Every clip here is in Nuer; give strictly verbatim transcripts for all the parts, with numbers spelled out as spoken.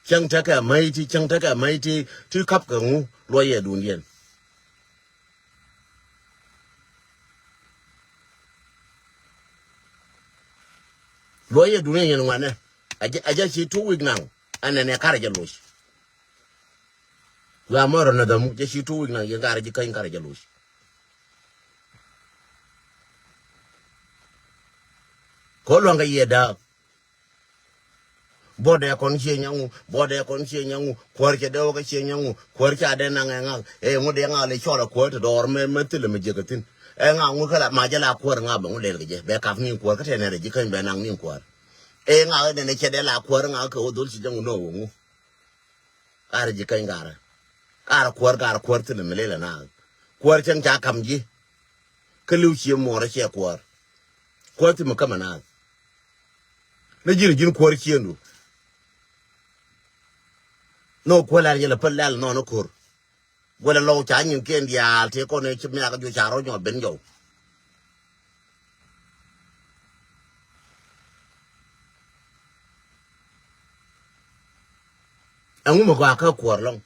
Cäŋ tekɛ mäc ti, cäŋ tekɛ mäc ti, ti kap kɛ ŋu luɔyɛ dundiɛn. Luɔyɛ dundiɛn yɛn ŋuanɛ. A jɛ, a jɛ ci two week naŋ. Ɛn nɛnɛ karɛ jɛ loc. Wiaa mɔrɔ na dhamu, jɛ ci two week naŋ, yɛn karɛ ji̱ käny karɛ jɛ loc. Kɔ luaŋ kɛ yɛ da̱a̱k. Buɔdɛ kɔn cie nyaŋu, buɔdɛ kɔn cie nyaŋu, kuäär cɛ dee wä kä cie nyaŋu, kuäär ca dee naŋ ɛ ŋa̱k, ɛ ŋu dee ŋa̱k lɛ cɔl a kuäär ti dɔɔr mɛ, mɛ thilɛ mɛ jiäk kä thi̱n. Ɛ ŋa̱k ŋu kä la, ma jɛ la kuäär ŋa̱k bɛ ŋu lɛl kɛ jɛ, bɛ kap ni̱n kuäär, kä tɛn ɛ rɛ ji̱ käny bɛ naŋ ni̱n kuäär. Ɛ ŋa̱k ɛ nɛn ɛ cɛ dee la kuäär ŋa̱k kɛ wä dhol ci jɛ ŋu nɔ wä ŋu. Karɛ ji̱ käny karɛ. Karɛ kuäär, karɛ kuäär thilɛ mɛ lɛl ɛ na̱a̱k. Kuäär cäŋ ca kam ji̱. Kä li̱w cie muɔɔr ɛ cɛ kuäär. Kuäär thimɛ kämɛ na̱a̱k. Ni ji̱n ji̱n kuäär ciëndu. Nhök kuäär lɛl yɛlɛ päl lɛl nhɔn ni ko̱r. Guɛlɛ lɔw ca nyin kiɛn diaal tëë kɔn ëë ci miakä juɔc ca rɔ nyɔk ben jɔw. Ɛŋu mi gɔaa kä kuɔr lɔŋ.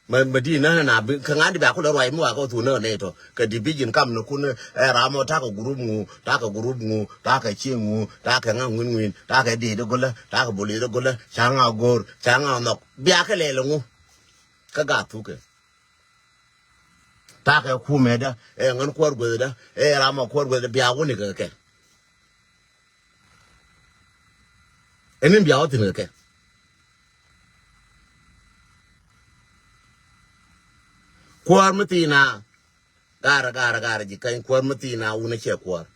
Ma, ma di na na bi, kä ŋa̱n di bia kulɛ ruac mi wa kä thun nä nɛ tɔ. Kä division kam ni kun ɛ ram ɔ takɛ group ŋu, takɛ group ŋu, takɛ cieŋ ŋu, takɛ ŋa ŋuin ŋuin, takɛ di di gulä, takɛ buli di gulä, ca ŋa go̱r, ca ŋa nhɔk. Bia kɛ lɛl ŋu. Kä gaa thukɛ. Takɛ kumɛdä, ɛ ŋän kuäär guäthdä, ɛ ram ɔ kuäär guäthdä, bia wuni kɛ kɛ. Ɛn in bia wä thi̱n kɛ kɛ. Kuäär mi thi̱n a, gar, gar, gar ji̱ käny, kuäär mi thi̱n a wun a cɛ kuäär.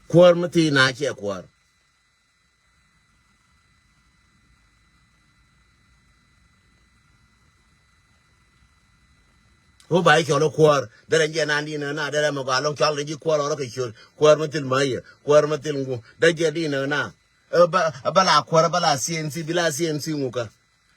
Kuäär mi thi̱n a cɛ kuäär. Ɣöö ba i̱ cɔl i̱ kuäär derɛ jiɛn an di̱n na derɛ mɛ gɔaa lɔŋ cɔal kɛ ji̱ kuäär ɣɔrɔ kɛ ciöt kuäär mi thil mäyɛ kuäär mi thil ŋu derɛ jiɛn di̱n na. Ɛ bä, ɛ bä la kuäär, ɛ bä la C N C, bi la C N C ŋukä.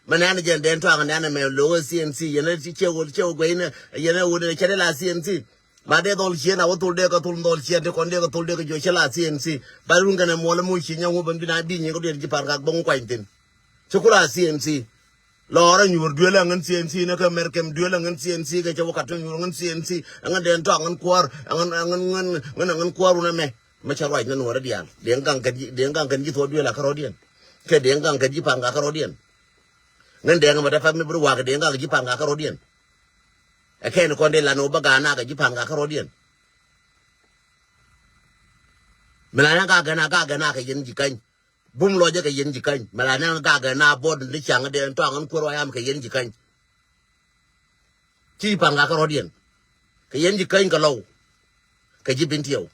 Mɛ nɛn jɛn dɛn tɔaŋ nɛn mɛ lo̱k ɛ C N C yɛn ɛ ci cɛ wol cɛ wol guɛy nɛ yɛn ɛ wol nɛ cɛ dee la C N C. Ma dee dhɔl ciën a wä thol dee kɛ thol dhɔl ciën ti kɔn dee kɛ thol dee kɛ jiɔ cɛ la C N C. Ba run kɛn ɛ muɔl ɛ muc ci nyɛ ŋu bɛn bi na bi nyin kɛ duel ji̱ pa̱n kak bä ŋu kuany thin. Ci ku la C N C. Lɔɔr a nyuur duel a ŋän C N C ni kä Mɛrkɛm duel a ŋän C N C kɛ cɛ wä kat ti nyuur ŋän C N C. A ŋän dee tɔaŋ ŋän kuäär a ŋän a ŋän ŋän ŋän a ŋän kuäär wun ɛmɛ. Mɛ cɛ ruac ni nuɔrä diaal dee gaŋ kɛn ji̱ dee gaŋ kɛn ji̱ thuɔɔk duel a kärɔɔdiɛn. Kɛ dee gaŋ kɛn ji̱ pa̱n kak kärɔɔdiɛn. Ŋän dee ŋä mɛ dee pɛp mi bi ruaak kɛ dee gaŋ kɛ ji̱ pa̱n kak kärɔɔdiɛn. Ɛ kɛn kɔn dee lan wä bä ga̱a̱n nakä ji̱ pa̱n ka kärɔɔdiɛn. Mi la nɛ ka gɛn a ka gɛn a kɛ yɛn ji̱ käny. Bum lɔcɛ kɛ yɛn ji̱ käny. Mi la nɛ ka gɛn a buɔt ni ca̱ŋ dee tɔaŋ ɛn kuäär wa yam kɛ yɛn ji̱ käny. Ci pa̱n ka kärɔɔdiɛn. Kɛ yɛn ji̱ käny kɛ lɔw. Kɛ ji̱ bin tiɛw.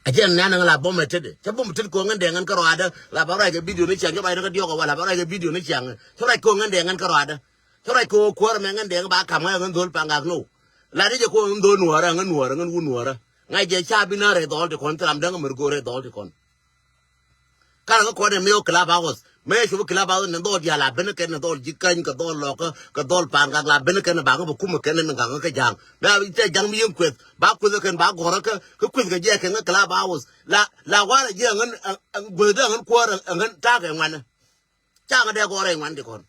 A jɛn nɛn ŋä la bom ɛ tetdɛ cä bom tet ko̱ŋ ŋän dɛŋ ŋän kärɔadä la ba ruac kɛ bidio ni ciaŋ cä ruac ni kä diɔk ɛ wala ba ruac kɛ bidio ni ciaŋ cä ruac ko̱ŋ ŋän dɛŋ ŋän kärɔadä. Cä ruac ko̱ŋ kuäär mɛ ŋän dɛŋ ba kam ŋä ŋän dho̱l paŋ gak no. La di jɛ ko̱ŋ ŋän dho̱l nuɔrä ŋän nuɔrä ŋän wun nuɔrä. Ŋa̱c jɛ ca bi na rɛy dhɔl ti kɔn thil ram däŋ mär go̱o̱r rɛy dhɔl ti kɔn. Kar kä kɔn ɛ mi wä club house. Mëë cop club house ni dhɔl diaal a ben kɛn ni dhɔl ji̱ käny kɛ dhɔl lɔkä kɛ dhɔl pa̱a̱n gak la ben kɛn ba ŋä bä kumɛ kɛn ni gaŋ kä ja̱a̱ŋ. Mëë a cɛ ja̱ŋ mi yien kueth ba kueth kɛn ba gɔrä kä kä kueth kɛ jiɛ kɛn kä club house. La la warɛ jiɛ ŋän gueth dee ŋän kuäär ŋän ta̱a̱ kɛ ŋuanɛ. Ca ŋä dee gɔrɛ ŋuan ti kɔn.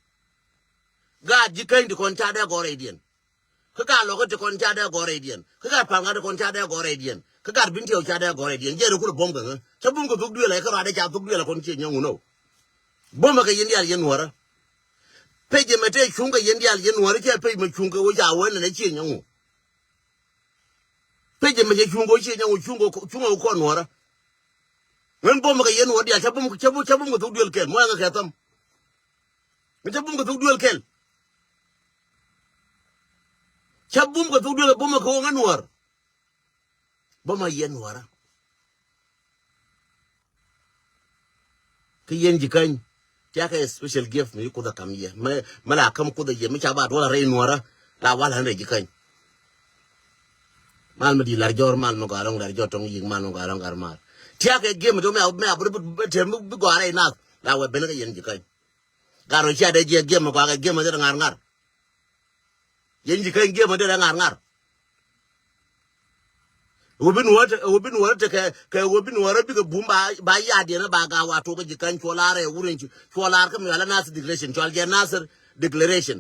Gaat ji̱ käny ti kɔn ca dee gɔrɛ idiɛn. Kä gat lɔkä ti kɔn ca dee gɔrɛ idiɛn. Kä gat pa̱a̱n gat ti kɔn ca dee gɔrɛ idiɛn. Kä gat bin tiɛw ca dee gɔrɛ idiɛn. Jiɛn rɛ kulɛ buɔ̱m kɛ ŋä. Cä bum kɛ thuk duël ɛ kä ruaadɛ ca thuk duël ɛ kɔn ciɛ nyɔŋ wun ɔ. Buɔ̱mɛ kɛ yɛn diaal yɛn nuɔrä. Pec ɛmɛ tëë cuŋ kɛ yɛn diaal yɛn nuɔrä cɛ pec mɛ cuŋ kɛ wä ca wä nɛnɛ ciɛ nyɔŋ wun. Pec ɛmɛ cɛ cuŋ kɛ wä ciɛ nyɔŋ wun cuŋ kɛ cuŋ kɛ wä kɔn nuɔrä. Ŋän buɔ̱mɛ kɛ yɛn nuɔrä diaal cä bum cä bum cä bum kɛ thuk duël kɛl muɔ̱ɔ̱ŋ kɛ thäm. Mi cä bum kɛ thuk duël kɛl. Cä bum kɛ thuk duël kɛ bum kɛ wä ŋä nuɔr. Bum a yɛn nuɔrä. Kä yɛn ji̱ käny. Tiakɛ special gift mi kuth a kam yɛ mɛ mɛ la kam kuth a yɛ mi ca ba duɔl a rɛy nuɔrä. La wal a rɛy ji̱ käny. Mal mi di lar jɔr mal mi gɔalɔŋ lar jɔr tɔŋ yik mal mi gɔalɔŋ gar mal. Tiakɛ gift mi dɔm mɛ a bur bi ter mi bi gɔarɛ inath la wɛ ben kä yɛn ji̱ käny. Gat rɔ cia dee jiɛ giɛmɛ guakɛ giɛmɛ derɛ ŋa̱r ŋa̱r. Yɛn ji̱ käny giɛmɛ derɛ ŋa̱r ŋa̱r. Wä bi nuɔ̱ɔ̱r te, wä bi nuɔ̱ɔ̱r te kɛ, kɛ wä bi nuɔ̱ɔ̱r bikɛ bum ba, ba ya̱diɛn ba ga̱a̱c wa tuɔk kä Ji̱käny cuɔl ar ɛ wur in cu, cuɔl ar kä mi ala Nasir declaration, cuɔl jɛ Nasir declaration.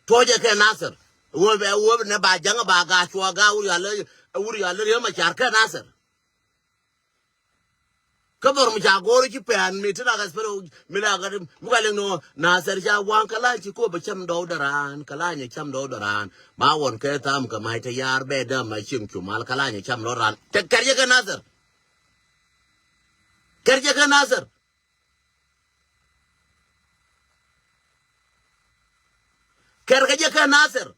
Tuɔcɛ kɛ Nasir. Wä bɛ, wä bɛ nɛ ba ja̱ŋ ba ga̱a̱c cuɔ ga̱a̱c wur yal, wur yal Riek Machar kɛ Nasir. Kä dhɔr mi ca go̱o̱r ci pɛn mi ti la kɛ spɛl mi la kɛ mi ka liŋ nɔ Nasir ca waŋ kɛ la ci ko bɛ cam dɔw dɛ raan, kɛ la nyɛ cam dɔw dɛ raan. Ma wɔn kɛ tham kɛ mac te yar bɛ dam ma cieŋ cu mal kɛ la nyɛ cam dɔw raan. Te kɛr jɛ kɛ Nasir. Kɛr jɛ kɛ Nasir. Kɛr kɛ jɛ kɛ Nasir.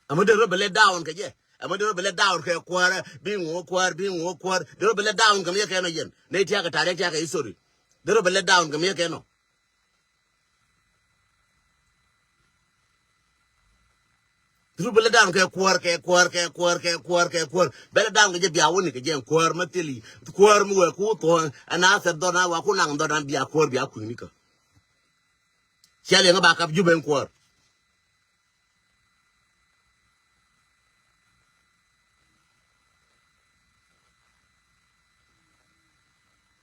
Ɛmɛ dee rɔ bɛ let down kɛ jɛ. Ɛmɛ dee rɔ bɛ let down kɛ kuäär, bi ŋuɔ kuäär, bi ŋuɔ kuäär. Dee rɔ bɛ let down kɛ mi yɛ kɛ nɔ yɛn. Nɛ tiakɛ tarik tiakɛ history. Dee rɔ bɛ let down kɛ mi yɛ kɛ nɔ. Dee rɔ bɛ let down kɛ kuäär, kɛ kuäär, kɛ kuäär, kɛ kuäär, kɛ kuäär. Bɛ let down kɛ jɛ bia wä ni kɛ jɛ kuäär ma thili. Kuäär mi wee ku thuɔ̱ɔ̱ŋ. Ɛ Nasir dhɔr na wa ku naŋ dhɔr na bia kuäär bia kui̱ ni kä. Cia liɛŋä ba kap Jubɛ in kuäär.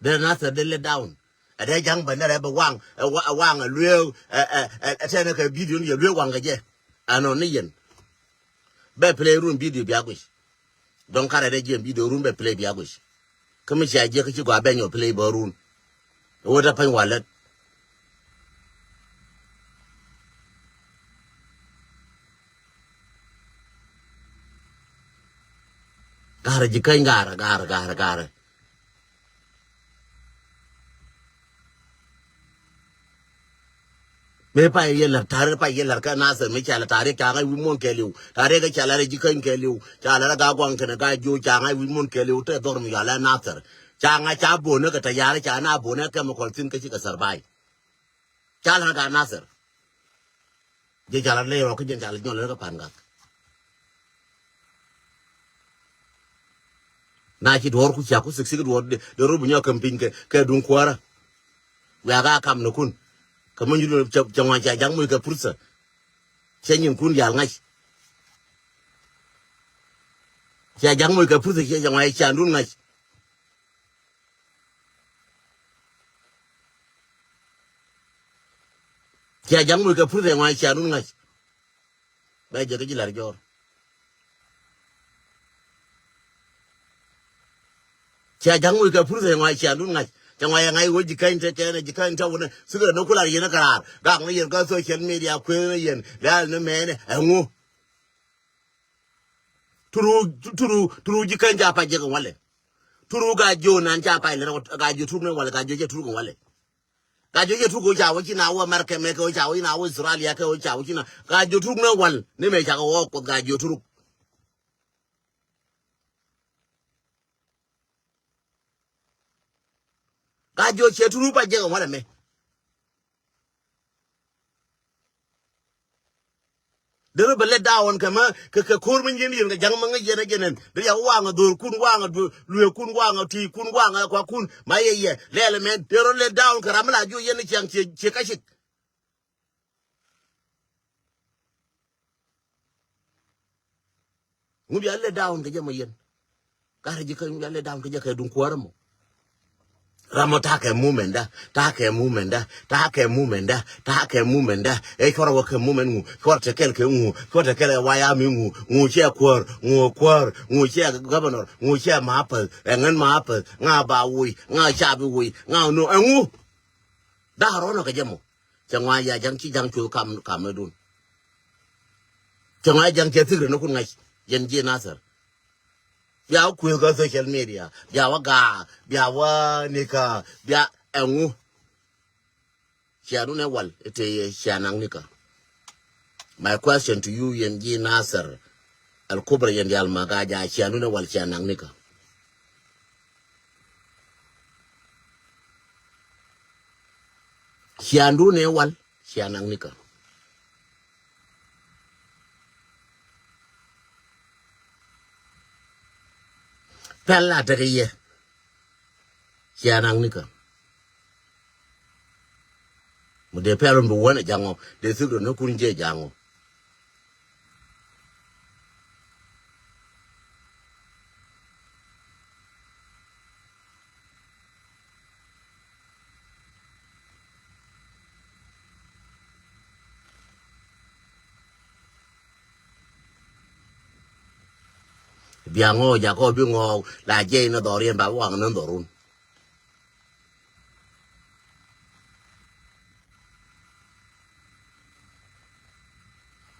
Dee Nasir dee let down. Ɛ dee ja̱ŋ bä nɛrɛ bɛ waŋ, ɛ wa-, ɛ waŋ, ɛ lueek, ɛ, ɛ, ɛ, ɛ tɛnɛ kɛ video ni yɛ lueek waŋ kɛ jɛ. Ɛnɔ ni yɛn. Bɛ play run video bia guic. Dɔ̱ŋ karɛ dee jiɛn video run bɛ play bia guic. Kä mi cia jiɛk kä ci gɔaa bɛ nyɔ play bä run. Wä dee pany walɛ. Ga̱rä Ji̱käny ga̱rä, ga̱rä, ga̱rä, ga̱rä. Mëë pay yɛ la̱r, ta̱rɛ pay yɛ la̱r kä Nasir, mëë ca la̱r ta̱rɛ ca ŋa̱c wi̱i̱ muɔ̱n kɛɛliw. Ta̱rɛ kɛ ca la̱r Ji̱käny kɛɛliw. Ca la̱r Gaaguaŋ kɛnɛ Gaajo̱o̱c ca ŋa̱c wi̱i̱ muɔ̱n kɛɛliw. Tɛ dhɔr mi yɔalɛ Nasir. Ca ŋa̱c ca bonä kɛ tayar, ca na bonä kɛmikɔl thi̱n kä cikɛ survive. Ca la̱r kä Nasir. Jɛ ca la̱r lɛ rɔ kä jɛ ca la̱r nyɔl kä Pangak. Na ci duɔ̱ɔ̱r ku cia ku sik sik duɔ̱ɔ̱r de, de rɔ bi nyɔk käm piny kɛ, kɛ duŋ kuäärä. Wiak a kam ni kun. Kä mi nyudu cɛ, cɛ ŋuan cia ja̱ŋ moc kɛ pursa. Cɛ nyin kun diaal ŋa̱c. Cia ja̱ŋ moc kɛ pursa, cia ŋuan cia dun ŋa̱c. Cia ja̱ŋ moc kɛ pursa, ŋuan cia dun ŋa̱c. Bɛ jɛ kä ji̱ la̱r jɔɔr. Cia ja̱ŋ moc kɛ pursa, ŋuan cia dun ŋa̱c. Cɛ ŋuan yɛ ŋa̱c wä Ji̱käny te kɛn, Ji̱käny te wunɛ. Sikɛ ni kular yɛn kä raar. Gak ni yɛn kä social media kuëë ni yɛn. Lɛl ni mɛnɛ. Ɛŋu. Turu, turu, turu Ji̱käny ca pay jɛ kɛ walɛ. Turu Gaajo̱o̱c nan ca pay lɛ, Gaajo̱o̱c turuk ni walɛ, Gaajo̱o̱c cɛ turuk ni walɛ. Gaajo̱o̱c cɛ turuk kɛ ca wä ci na wä America mɛ kɛ wä ca wä ci na wä Australia kɛ wä ca wä ci na. Gaajo̱o̱c turuk ni wal ni mɛ ca kɛ wä Kuoth Gaajo̱o̱c turuk. Gaajo̱o̱c cɛ turuk pay jɛ kɛ walɛ mɛ. Derɛ bɛ let down kɛ mɛ kɛ, kɛ ko̱r mi nyin yɛn kɛ ja̱ŋ mɛ ŋäc yɛn ɛ jɛn ɛn. Derɛ ya waŋ ɛ dho̱r kun waŋ ɛ luee kun waŋ ɛ ti kun waŋ ɛ kua kun ma yɛ yɛ lɛl ɛmɛn. Derɛ let down kɛ ram mi la juɔ yɛn ni ciaŋ ciɛ, ciɛ ka cik. Ŋu bia let down kɛ jɛ mɔ yɛn. Ka rɛ ji̱ kä ŋu bia let down kɛ jɛ kɛ duŋ kuäärä mɔ. Ram mɔ ta̱a̱ kɛ mumɛn da, ta̱a̱ kɛ mumɛn da, ta̱a̱ kɛ mumɛn da, ta̱a̱ kɛ mumɛn da. Ɛ cuɔr wä kɛ mumɛn ŋu, cuɔr te kɛl kɛ ŋu, cuɔr te kɛl kɛ wayami ŋu, ŋu cɛ kuäär, ŋu kuäär, ŋu cɛ governor, ŋu cɛ mapäth, ɛ ŋän mapäth, ŋa ba woc, ŋa ca bi woc, ŋa no, ɛ ŋu. Da̱a̱ rɔ̱nɔ kɛ jɛ mɔ. Cɛ ŋɔaa ya ja̱ŋ ci ja̱ŋ cuth kam, kam ni dun. Cɛ ŋɔaa ja̱ŋ cɛ thik rɛ ni kun ŋa̱c. Yɛn ji̱ Nathɛr. Bia wä kuëth kä social media. Bia wä gaak. Bia wä nikä. Bia ɛŋu. Cia dun ɛ wal. Ite yɛ cia naŋ nikä. My question to you yɛn ji̱ Nathɛr. Al Kubra yɛn diaal ma gaak ja cia dun ɛ wal cia naŋ nikä. Ciandun ɛ wal, cia naŋ nikä. Pɛl a tekɛ yɛ, cia naŋ nikä. Mi dee pɛl wun bi wän ɛ ja̱ŋɔ, dee thik rɔ ni kun jɛ ja̱ŋɔ. Bia ŋɔɔk jakɔ bi ŋɔɔk la jiɛc ni dhɔriɛn ba waŋ ni dhɔrun.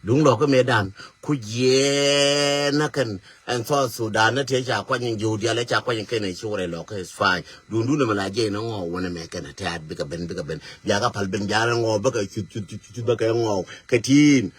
Duŋ lɔk kä mëëdan ku jiɛɛn na kɛn ɛn South Sudan ni tëë ca kuany in jiw dial ca kuany in kɛn in ci wurɛ lɔk kä is fine. Duŋ duŋ ni mi la jiɛc ni ŋɔɔk wunɛ mɛ kɛn a tɛ̈t bikɛ ben bikɛ ben bia kä pal ben bia ni ŋɔɔk bikɛ cuth cuth cuth bikɛ ŋɔɔk kɛ tiin.